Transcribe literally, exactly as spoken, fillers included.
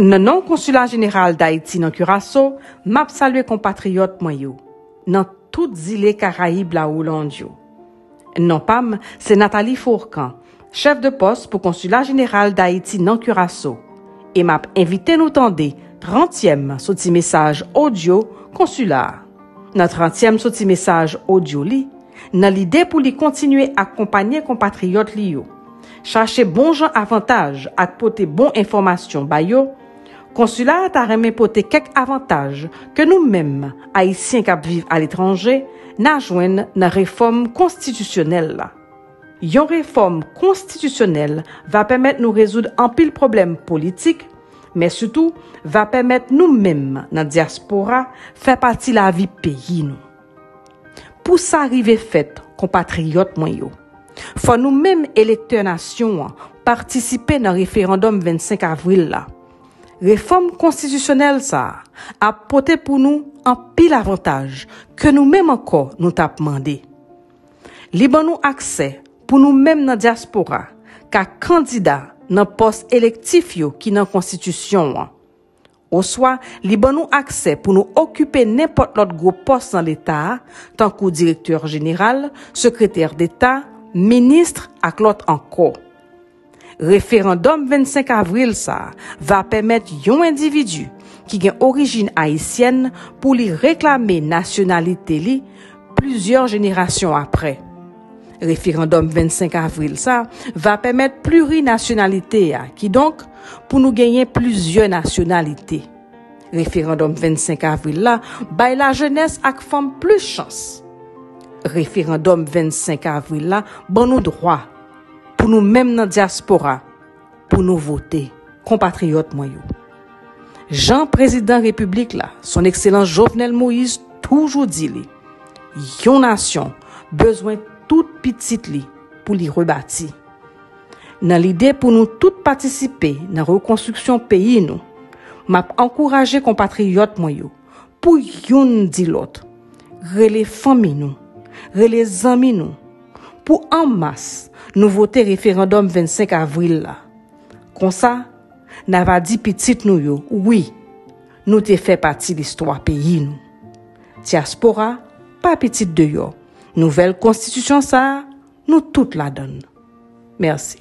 Nan non Konsila Jeneral Dayiti nan Kiraso, m ap salye konpatriyòt mwen yo, nan tout zile Karayib Lawolande yo. Non pa m, se Nathalie Fourcand, chèf de pòs pou Konsila Jeneral Dayiti nan Kiraso, e m ap envite nou tande trantyèm soti mesaj odyo konsila a. Nan trantyèm soti mesaj odyo li, nan lide pou li kontinye akonpanye konpatriyòt li yo, chache bon jan avantaj ak pote bon enfòmasyon ba yo, konsila a ta renmen pote kèk avantaj ke nou menm, Ayisyen k ap viv aletranje, n a jwenn nan refòm konstitisyonèl la. Yon refòm konstitisyonèl va pèmèt nou rezoud anpil pwoblèm politik, men sitou va pèmèt nou menm nan dyaspora fè pati lavi peyi nou. Pou sa rive fèt, konpatriyòt mwen yo, fò nou menm elektè nasyon an patisipe nan referandòm vennsenk avril la. Refòm konstitisyonèl sa a ap pote pou nou anpil avantaj ke nou menm ankò nou t ap mande. Li ban nou aksè pou nou menm nan dyaspora ka kandida nan pòs elektif yo ki nan konstitisyon an. Oswa li ban nou aksè pou nou okipe nenpòt lòt gwo pòs nan Leta a, tankou direktè jeneral, sekretè deta, minis ak lòt ankò. Referandòm vennsenk avril sa a va pèmèt yon endividi ki gen orijin ayisyèn pou li reklame nasyonalite li plizyè jenerasyon apre. Referandòm vennsenk avril sa a va pèmèt plirinasyonalite a, kidonk, pou nou genyen plizyè nasyonalite. Referandòm vennsenk avril la bay lajenès ak fanm plis chans. Referandòm vennsenk avril la ban nou dwa pou nou menm nan dyaspora, pou nou vote, konpatriyòt mwen yo. Jan prezidan repiblik la, Son Ekselans Jovenel Moïse, toujou di li, yon nasyon bezwen tout pitit li pou li rebati. Nan lide pou nou tout patisipe nan rekonstriksyon peyi nou, m ap ankouraje konpatriyòt mwen yo pou youn di lòt, rele fanmi nou, rele zanmi nou, pou an mas nou vote referandòm vennsenk avril la. Konsa, n a va di pitit nou yo, wi, nou te fè pati listwa peyi nou. Dyaspora pa pitit deyò. Nouvèl konstitisyon sa a, nou tout ladan l. Mèsi.